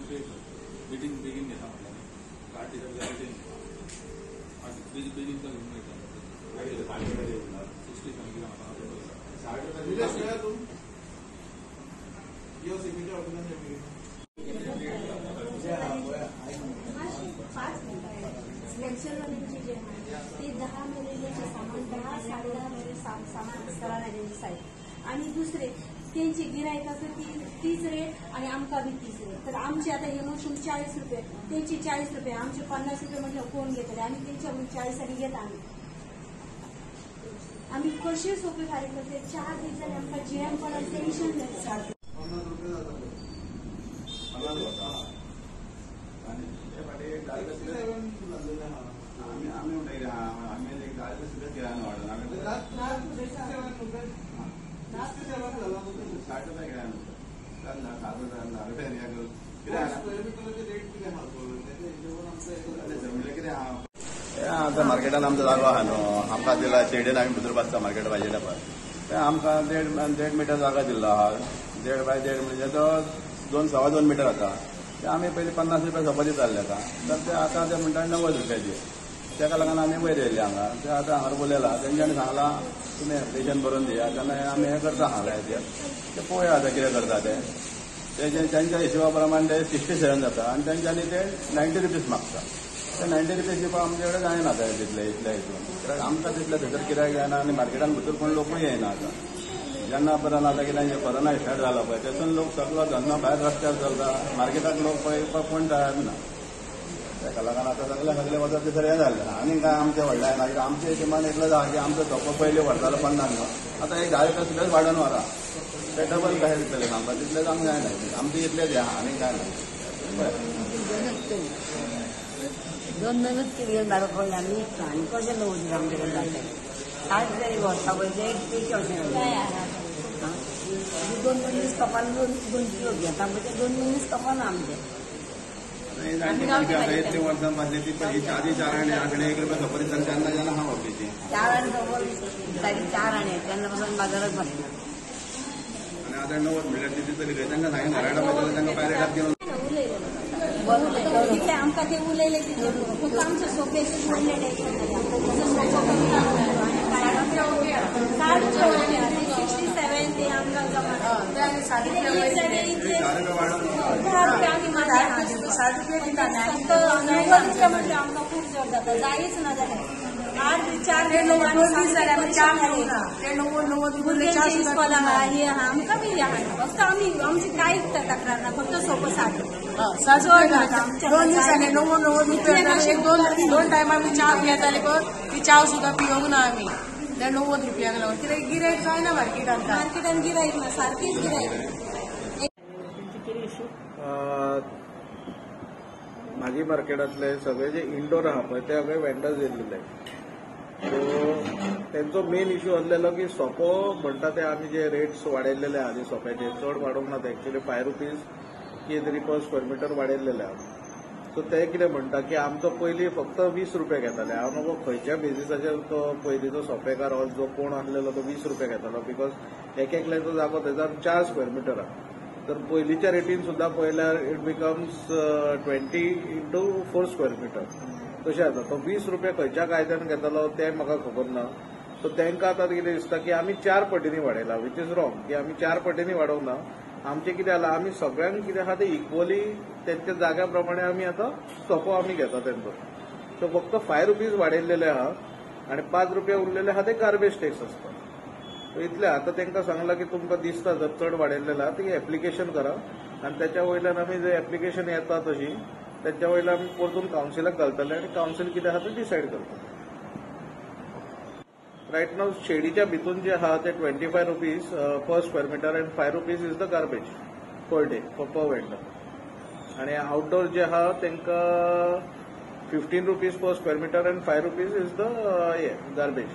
Pay कर. बेगीन बेगीन घेता म्हटल्यार 8 दिसां भितर रिटर्न घेता. 8 बेगीन तो घेवन वयता. 67 कितें म्हाका. 5 मिनिटं जे आहे ते 10 मेरेनचे सामान 10 10:30 मेरेन सामान आसतना तेंचे सायड आणि दुसरे तेंचे गिरायकाचो तीच रेट आणि आमकां बी तीच रेट. तर आमचे आता हे मशरूम 40 रुपये, तेंचे 40 रुपये, आमचे 50 रुपये म्हटल्यार कोण घेतले आमी तेंच्या 40 आनी घेता. आमी आमी कशे सोपे फारीक करते. 4 दीस जाले आमकां जॅम पडप टेन्शन जालें. आमी म्हणटा आमी एक 10 रुपया सुद्दां किरायन वाडोवन 60 रुपया किरायन 7 रुपया 10 रुपया कितें कितें आतां मार्केटान आमचो जागो आहा न्हू, आमकां दिला शेडीन आमी भितर बसता मार्केट भाजयल्या पळय तें आमकां 1.5 मिटर जागा दिल्लो आहा. 1.5 बाय 1.5 म्हणजे तो 2 2.25 मिटर आसा. ते आमी पयलीं 50 रुपया सोपो दिताले ताका, तर ते आतां ते म्हणटा 90 रुपया दी. ताका लागून आमी वयर येयले हांगा. ते आतां हांगा उलयला तेंच्यांनी सांगलां तुमी एप्लिकेशन बरोवन दिया, तेन्ना आमी हें करता हांगा हेचेर ते पळोवया आतां कितें करता ते. तेंच्या हिशोबा प्रमाण ते 67 जाता आनी तेंच्यांनी ते 90 रुपीज मागता. ते 90 रुपीज दिवपाक आमचे कडेन जायना ते तितले इतले हितून, कित्याक आमकां तितले थंयसर किरायक जायना आनी मार्केटान भितर कोण लोकूय येयना आतां. जेन्ना पर्यंत आतां कितें कोरोना स्टार्ट जाला पळय तेतून लोक सगलो धंदो भायर रस्त्यार चलता, मार्केटाक लोक पळय येवपाक कोण तयार ना. ताका लागून आतां सगळे सगळे वचत थंयसर हें जालें. आनी काय आमचें व्हडलें जायना, कित्याक आमचें हिशोबान इतलें आसा की आमचो सोपो पयलीं व्हरतालो 50 न्हू, आतां एक 10 रुपया सुद्दां वाडोवन व्हरा, ते डबल कशें दितले आमकां, तितलें आमकां जायना. आमचें इतलेंच आहा आनी काय ना. 2-2 किल घेवन भायर पडले आमी विकता आनी कशें 90 आमचे कडेन जाता. 60 रुपया व्हरता पळय ते एक पयशे अशें 2 मनीस कपान 2 किलो घेता पळय ते 2 मनीस कपान आमचे. इतली वर्सां बसली ती आदी 4 आणे 8 आणे 1 रुपया सोपो दिताले तेन्ना जेन्ना हांव ऑफिसी 4 आणे सोपो दिताली, 4 आणे तेन्ना पासून बाजारात बसला. आनी आतां 90 म्हणल्यार ती दितली खंय तांकां सांगून घरा वयतले तांकां पायरेटाक घेवन तितलें आमकां ते उलयले तितलें फक्त आमचें सोपेचें व्हडलें टेन्शन जालें. आमकां 60 रुपया 67 ते आमकां जमा 10 रुपया आमी मारता, 60 रुपया दिता. फक्त 90 रुपया म्हटल्यार आमकां खूब जड जाता, जायच ना जाल्यार 8 4 भुरग्यांचे इस्कॉल आहा, हे आहा, आमकां बी आहा. फक्त आमी आमची कांयच तक्रार ना, फक्त सोपो 60 रुपया. 2 दिसांनी 90 रुपया 2 टायम आमी च्या पियेताले पळय, ती च्या सुद्दां पिवंक ना आमी. त्या 90 रुपयांक लागून कित्याक गिरायक जायना मार्केटान. मार्केटान गिरायक ना, सारकीच गिरायक. भाजी मार्केटांतले सगळे जे इंडोर आहा पळय ते सगळे वेंडर्स येयल्ले. सो तेंचो मेन इश्यू आसलेलो की सोपो म्हणटा ते आमी जे रेट्स वाडयल्लेले आहा सोप्याचे चड वाडोवंक ना, ते एक्चुअली 5 रुपीज कितें तरी पर स्क्वेअर मिटर वाडयल्लेले आहा. सो ते कितें म्हणटा की आमचो पयलीं फक्त 20 रुपया घेताले. हांव नको खंयच्या बेजिसाचेर तो पयलींचो सोपेकार हो जो कोण आसलेलो तो 20 रुपया घेतालो, because एक एकल्याचो जागो थंयसर 4 स्क्वेअर मिटर आहा. तर पयलींच्या रेटीन सुद्दां पळयल्यार it becomes 20 into 4 square metre तशें जाता. तो 20 रुपया खंयच्या कायद्यान घेतालो तें म्हाका खबर ना. सो तांकां आतां कितें दिसता की आमी 4 पटींनी वाडयला, which is wrong, की आमी 4 पटींनी वाडोवंक ना. आमचें कितें जालां, आमी सगळ्यांक कितें आहा तें इक्वली तेंच्या जाग्या प्रमाणे आमी आतां सोपो आमी घेता तेंचो. सो फक्त 5 रुपीज वाडयल्लेले आहा आनी 5 रुपया उरलेले आहा ते गार्बेज टॅक्स आसता. इतलें आतां तांकां सांगलां की तुमकां दिसता जर चड वाडयल्लें आहा ती एप्लिकेशन करा आनी तेच्या वयल्यान आमी जे एप्लिकेशन येता तशी तेच्या वयल्यान आमी परतून कावन्सिलाक घालतले आनी कावन्सील कितें आहा तें डिसायड करतले. रायट नाव शेडीच्या भितून जे आहा ते 25 rupees per square metre and 5 rupees is the garbage per day for per vendor. आनी आउटडोर जे आहा तांकां 15 rupees per square metre and 5 rupees is the garbage.